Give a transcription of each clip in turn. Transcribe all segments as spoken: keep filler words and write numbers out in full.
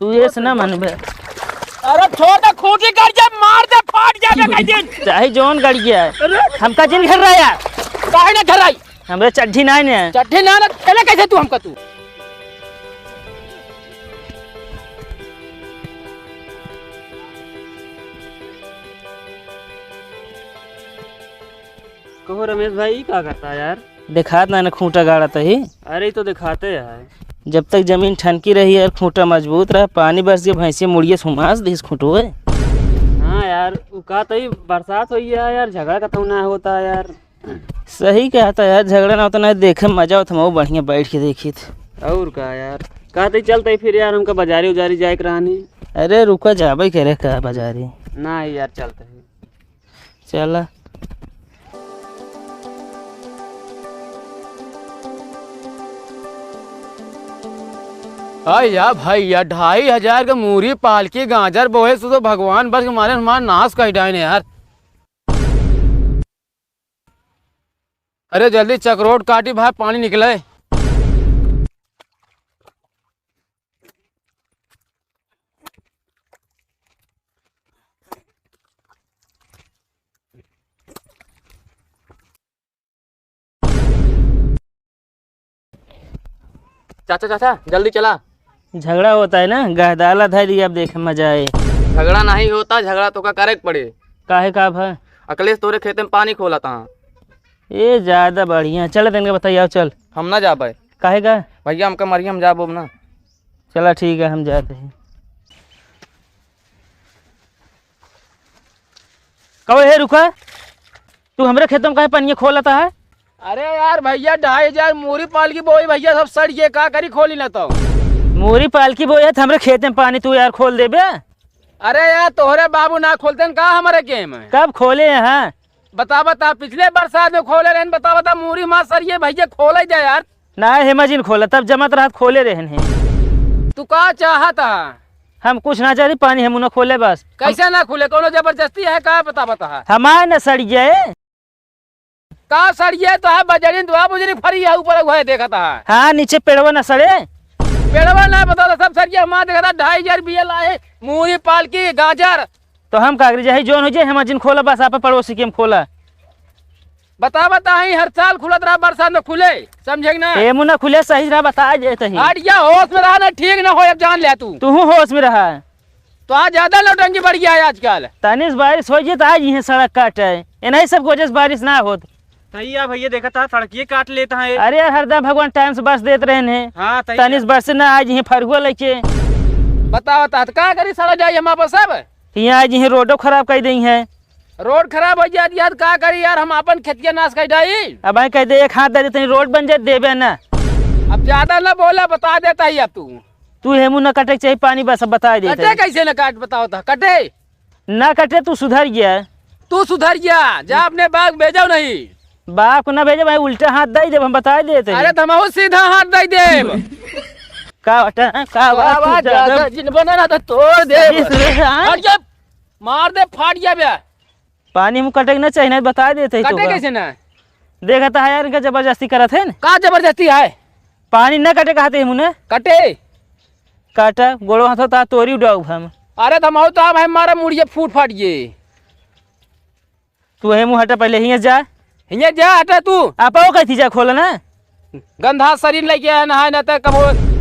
तू ये से ना मनबे। अरे छोड़ दे, खूंटी गड़ जाए, मार दे, फाट जाए, कह दिन। चाहे जौन गड़ गया है। अरे। हमका जिन घर रहा यार। काहे ना घर आई? हमरे चड्ढी ना ने। चड्ढी ना ने, चले कैसे तू हमका तू? कहो रमेश भाई, ई का करता यार? देखात ना, ना खूंटा गाड़त ही। अरे, ई तो देखाते है। जब तक जमीन ठनकी रही है, खूंटा मजबूत रहा, पानी बरस के भैंसिया मुड़िया सुमास दिस खूंटो है। हाँ यार, उ का तई बरसात होई है यार, झगड़ा कतौ ना होता यार। सही कहता यार, झगड़ा ना होता ना, देखे में मजा आवत, हम बढ़िया बैठ के देखित। और का यार, का तई चलते फिर यार, हमका बाजारी उजारी जाए के रहनी। अरे रुका, जाबे करे का बाजारी? ना यार, चलते ही। चला। अया भैया, ढाई हजार के मूरी पालकी गाजर बोए से तो भगवान बच के मारे हमार नाश कर डाइन यार। अरे जल्दी चकरोट काटी भाई, पानी निकले। चाचा, चाचा, जल्दी चला। झगड़ा होता है ना, गहदाला धर दिया, अब देखे मजा आए। झगड़ा नहीं होता, झगड़ा तो का करे के पड़े। काहे का भा? अकलेश तोरे खेते में पानी खोला था। ए, ज्यादा बढ़िया, चल तनिका बताइए, आओ चल। हम ना जाबे। काहे का? भैया, हमका मरिया, हम जाबो ना। चला ठीक है, हम जाते हैं। कहो, हे रुका, तू हमरे खेतों में काहे पनिया खोलता है? अरे यार भैया, ढाई हजार मूरी पालकी बोई भैया, सब सड़ गए, का करी, खोली ना तो। मूरी पालकी बोई है तो हमरे खेते में पानी तू यार खोल देबे? अरे यार, तोहरे बाबू ना खोलते हैं का हमरे के में? कब खोले हैं? बता, बता, पिछले बरसात में खोले रहन, बता, बता, मूरी माँ सरिये भैया खोले दे यार। ना, हेमा जी ने खोला, तब जमत रहत खोले रहन है। तू का चाहत हा? हम कुछ ना चाहती, पानी हेमू ना खोले बस। कैसे ना खुले? कौनो जबरदस्ती है का? बता, बता। हमार न सड़िया है। का सड़िया तो है, बजरिन दुआ बुजरी फरी है, ऊपर हुआ है, देखत है। हाँ, नीचे पेड़वा न सड़े। पेड़वा ना बता, सब सड़िया हमार देखत है, ढाई हजार बिया लाए, मूरी, पालकी, गाजर। तो हम का करी, चाहे जौन हो जाए, हेमा जी ने खोला बस, आप पड़ोसी के हम खोला। बता, बता, ही हर साल खुलत रहा, बरसात में खुले, समझे कि ना? हेमू ना खुले, सही रहा, बता जे तही। हट जा, होश में रहा ना, ठीक ना हो, अब जान ले तू। तू होश में रहा। तो आज ज्यादा नौटंकी बढ़ गया है आजकल। तनिस बारिश हो जाए तो आज इहे सड़क काटे, इन्हीं सब वजह से बारिश ना होत। तही या भैया, देखत हा, सड़किए काट लेता है। अरे यार, हरदम भगवान टाइम से बरस देत रहन है। हाँ, तही तनिस या। बरस ना, आज इहे फरुआ लेके। बता, बता, तो का करी, सड़क जाई हमारे पास सब? हियाँ आज इहे रोडो खराब कर देई है। रोड खराब हो जात यार, का करी यार, हम आपन खेतिया नाश कर डाई। अब भाई कह दे, एक हाथ दे दे, तनी रोड बन जाए, देबे ना। अब ज्यादा ना बोला, बता देता ही अब तू। तू हेमू ना कटे के चाहिए पानी, बस अब बता देते कटे ही। कैसे ना काट, बताओ तो, कटे? ना कटे, तू सुधर गया। तू सुधर गया, जा अपने बाप भेजो नहीं। बाप को ना भेजे भाई, उल्टा हाथ दे देब, हम बता देते ही। अरे तो हम सीधा हाथ दे देब। का बात है, का बात, बाबा, तू ज्यादा ज्यादा जिन बना ना तो तोड़ देब। इस रे, हाँ? हट जा। मार दे, फाट जाबे। पानी में कटे के ना चाहिए, नहीं बता देते ही कटे तोका। कैसे ना? देखत हा यार, इनका जबरदस्ती करत है ना। का जबरदस्ती है? पानी ना कटे कहते हैं मुने। कटे। काटा, गोड़ो हाथो ता तोरी उड़ाऊ हम। अरे तो हम तो हम है, मारा मुड़िया फूट फाट गए। तू हेमू हटा, पहले हियाँ जा। हियाँ जा, हटा तू। आप आओ कहती जा, खोला ना। गंधा शरीर लेके आया, नहाए ना तक कबो।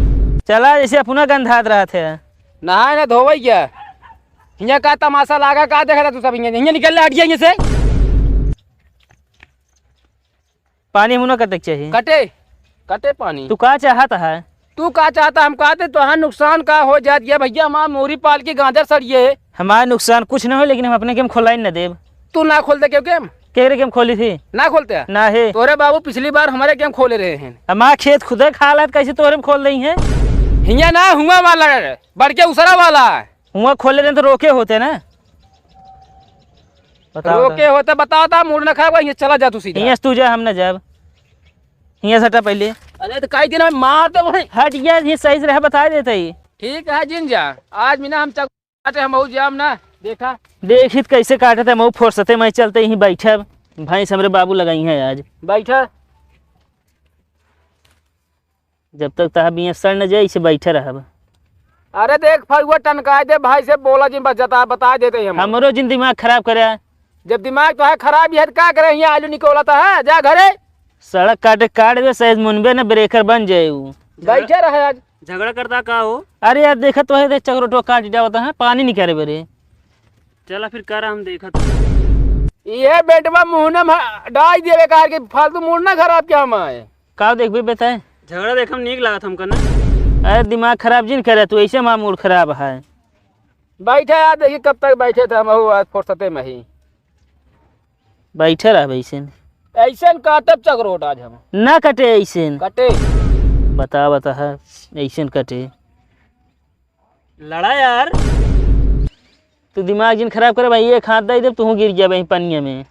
चला, जैसे अपना गंधात रहत है। नहाए ना धोवे क्या? हियाँ का तमाशा लागा, का देखा था तू सब हियाँ? हियाँ निकल ले, हट गया हियाँ से। पानी मुना कटे के चाहिए। कटे, कटे पानी। तू का चाहत है? तू का चाहता, हम कहते तोहार नुकसान का हो जात ये भैया, हमार मोरी पाल के गाजर सड़िए। हमार नुकसान कुछ ना हो, लेकिन हम अपने के में खोलाई न देब। तू ना खोलते क्यों के में? केकरे के में खोली थी? ना खोलते? ना है। तोरे बाबू पिछली बार हमारे के में खोले रहे हैं। हमार खेत खुदे खाला है, कैसे तोरे में खोल रही हैं? हियाँ ना, हुआ वाला है, बड़के उसरा वाला है। हुआ खोले रहे तो रोके होते ना। बताओ रोके तो। होते, बताओ तो, मूड ना खराब, हियाँ चला जा तू सीधा। हियाँ से तू जा, हम ना जाब। हियाँ से हटा पहले। अरे तो काई दिन में मार दे भाई। हट गया, ये सही से रह, बता देते ही। ठीक है, जिन जा। आज बिना हम चक-, काटे हम जाम ना, देखा। देखित कैसे काटत है, मऊ फुर्सते में चलते ही बैठब। भैंस हमरे बाबू लगाई हैं आज। बैठा। जब तक तहा बिया सड़ न जाए, इसे बैठे रहब। अरे देख फरुआ, टनकाए दे भाई से, बोला जिन बस जता, बता देते ही हम। हमरो जिन दिमाग खराब करे। जब दिमाग तो है खराब ही है तो का करे, यहाँ आलू निकोलता है, जा घरे। सड़क काटे काट दे, शायद मुनबे न ब्रेकर बन जाए उ। बैठे रहे आज। झगड़ा करता का हो? अरे यार, देखत तो है, देख चकरोटवा काट डावत है, पानी निकाले बरे। चला फिर करा, हम देखत। ये बेटवा मुहना में डाई देवे कार के, फालतू मूड ना खराब क्या हम आए। का देखबे बताए? झगड़ा देख हम नीक लागत हमका ना। अरे दिमाग खराब जिन करे तू, ऐसे हमार मूड खराब है। बैठे यार, देखी कब तक बैठे थे हम, आज फुर्सते में ही। बैठे रहबे ऐसे। ऐसे न काटब चकरोट आज हम। ना कटे ऐसे। कटे। बता, बता है, ऐसे न कटे। लड़ा यार। तू दिमाग जिन खराब करे भाई, एक हाथ दे दे, तू गिर जाबे पनिया में।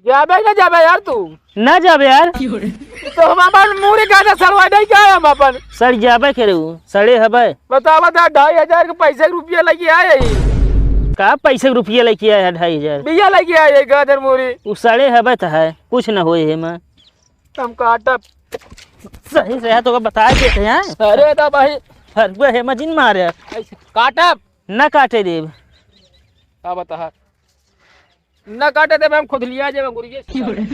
जाबे ना जाबे यार तू? ना जाबे यार। तो हम अपन मूड़ी का ना सड़वा नहीं क्या हम अपन? सड़ जाबे करे उ, सड़े हबे। बतावा था, ढाई हजार के पैसे के रुपया लेके आए ही। का पैसे के रुपया लेके आए है ढाई हजार? बिया लेके आए है गाजर मूड़ी। उ सड़े हबे त है, कुछ न होए है माँ। हम काटब। सही से है तो बता देते हैं। अरे तो भाई। फरुआ है मजिन मारे। ऐसे काटब। ना काटे देब। का बता। ना काटे देब, हम खुद लिया जाबे अंगुरिये से।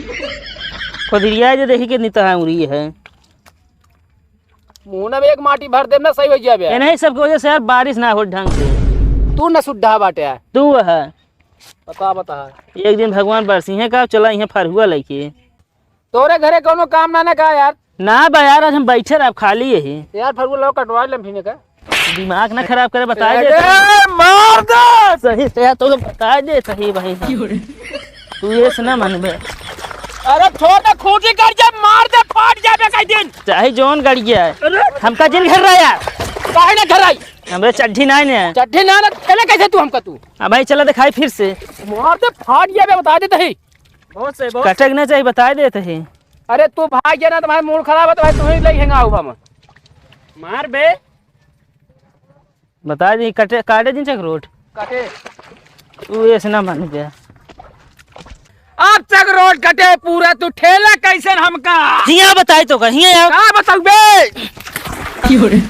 खुद लिया जे देखी कितनी तहा अंगुरी है। मुहना में एक माटी भर देब ना, सही हो जाबे। ए नहीं, सबके वजह से यार बारिश ना हो ढंग से। तू ना सुद्धा बाटे यार। तू है। बता, बता। एक दिन भगवान बरसी है का, चला यहाँ फरुआ लेके। तोरे घरे कौनो काम ना ना का यार? ना बा यार, आज हम बैठे रहब खाली यही। यार फरुआ लाओ कटवा लेम फिने का। दिमाग ना खराब करे, बताए दे। अरे मार दे। सही से यार, तो बताए दे सही भाई। तू ये से ना मनबे। अरे छोड़ दे, खूंटी कर जब मार दे, फाट जाबे कई दिन। चाहे जौन गड़िया है। अरे। हमका जिन घर रहा यार। काहे ना घर आई? हमरे चड्ढी ना ने। चड्ढी ना ना, चले कैसे तू हमका तू? अब भाई चला दिखाई फिर से। मार दे, फाट जाबे, बता देते ही। बहुत सही, बहुत कटे के ना चाहिए, बताए देते ही। अरे तू भाग गया ना, तुम्हारे मूड खराब है तो भाई तुम्हें ले हेंगा हुआ हम। मार बे। बता दी, कटे, काटे दिन चकरोट। कटे। तू ऐसे ना मान गया। अब चकरोट कटे पूरा, तू ठेला कैसन हमका? हिया बताई तो का, हिया आओ। का बताऊ बे? की हो रे?